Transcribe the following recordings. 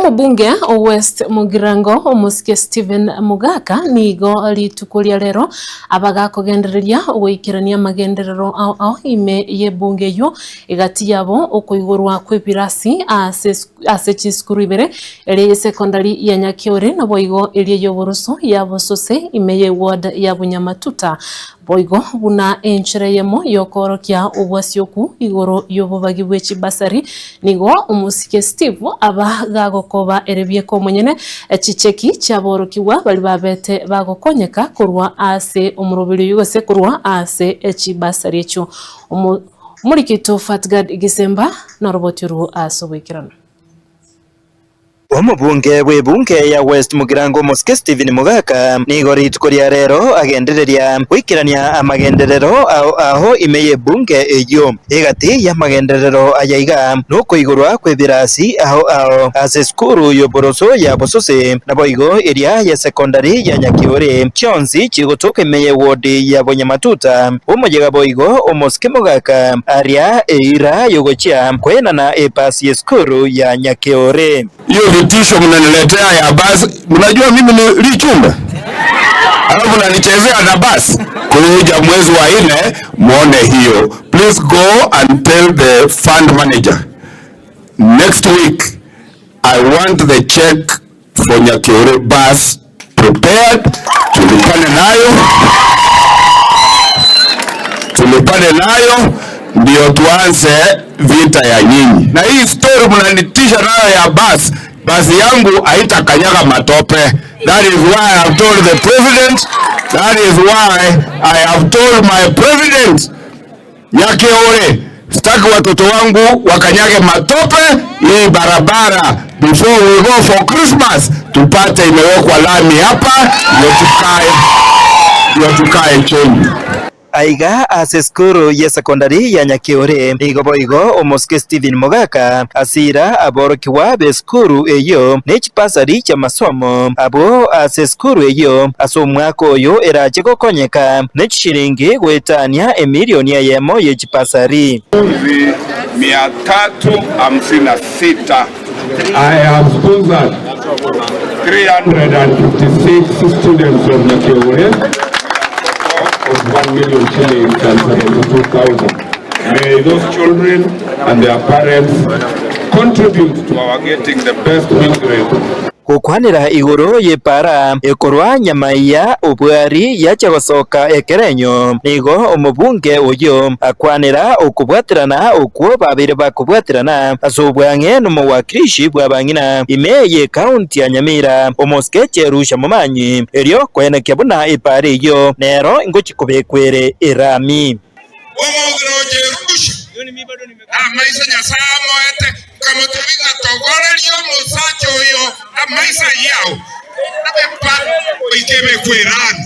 Omobunge o West Mugirango omosike Stephen Mogaka nigo rituko ria rero abagakogendereria ogoikerania amagenderero ao ao ime y'ebunge eyio egati yabo okoigorwa kw'ebirasi ase ase chisukuru ibere eria y'esekondari ya Nyakeore naboigo eria y'oboroso ya Bosose ime y'eward ya Bunyamatuta Boigo buna enchera eyemo y'okoorokia obwasioku igoro y'obobagi bwe chibasari, nigo omosike Steve aba gagokoba ere bieka omonyene chicheki chiaborokigwa baria babete bagokonyeka korwa ase omoroberi oyio gose korwa ase chibasari echio. Omoriki oito Fatgard Gisemba noroboti orwo ase oboikeranu. Omobunge bw'ebunge ya West Mugirango Omosike Stephen Mogaka nigo rituko ria rero agendereria goikerania amagenderero ao ao ime y'ebunge eyio. Egati y'amagenderero aya iga nokoigorwa kw'ebirasi ao ao ase esukuru y'oboroso ya Bosose naboigo eria ya sekondari ya Nyakiore chionsi chigotoka ime y'ewodi ya Bonyamatuta. Omoyega boigo Omosike Mogaka aria eira y'ogochia koenana epasi y'esukuru ya Nyakeore. Hiyo vitisho mnaniletea ya basi, mnajua mimi ni Lichumbe, alafu mnanichezea na basi. Kuja mwezi wa nne muone hiyo. Please go and tell the fund manager next week I want the check for Nyakeore bus prepared, tulipane nayo, tulipane nayo ndio tuanze vita ya nyinyi. Na hii story mnanitisha nayo ya bus, basi yangu haitakanyaga matope. That is why I have told the president, that is why I have told my president Nyakeore, sitaki watoto wangu wakanyage matope hii barabara. Before we go for Christmas, tupate imewekwa lami hapa, ndio tukae, ndio tukae chini. Aiga ase esukuru y'esekondari ya Nyakeore, nigo boigo omosike Stephen Mogaka asira aborokigwa b'esukuru eyio ne chibasari chi'amasomo abwo ase esukuru eyio ase omwaka oyo erache gokonyeka ne chishilingi goetania emilioni eyemo ye chibasari. Wanafunzi 356. I have sponsored 356 students of Nyakeore of 1 million shillings and 72,000. May those children and their parents contribute to our getting the best win grade. Gokwanera igoro y'epaara ekorwa nyamaiya obwari yachia gosoka ekerenyo, nigo omobunge oyio akwanera okobwaterana okwo babeire bakobwaterana ase obwang'e nomowakilishi bw'abang'ina ime y'ekaunti ya Nyamira, omosike Jerusha Momanyi, erio koenekia buna epaara eyio nero ngochia kobekwa ere erami. Omong'ina o Jerusha, namaiso Nyasae amoete, nkamotebia ng'a togorerie omosacha oyo amaiso ayio ao, epa goika ebekwe erami.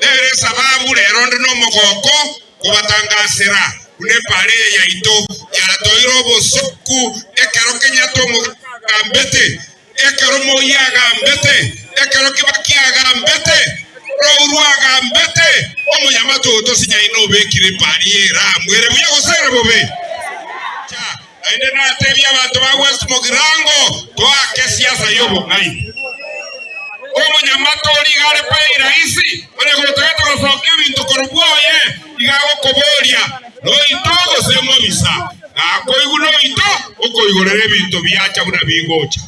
Nere esababu rero onde nomogoko kobatangasera buna epaara eye yaito yatoire obosoku ekero Kenyatta omogaka agambete. Ekero Moi agambete, ekero Kibaki agambete, ekero Uhuru agambete, omonyamate oyo tosinyaine obekire epari y'eramu ere buya gose ere bobe? Incha, naende natebie abanto ba West Mugirango, toake siasa y'obong'aini. Omonyamate oria iga are bei rahisi, onye gotagete gosokia ebinto korwa bwoye, iga agokoboria, Noito gose mobisa? Nakoigwa noito okoigorera ebinto biacha buna bigocha.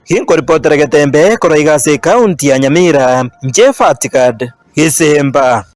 Ginkoripotera Getembe korwa iga ase ekaunti ya Nyamira, inche Fatigad Gisemba.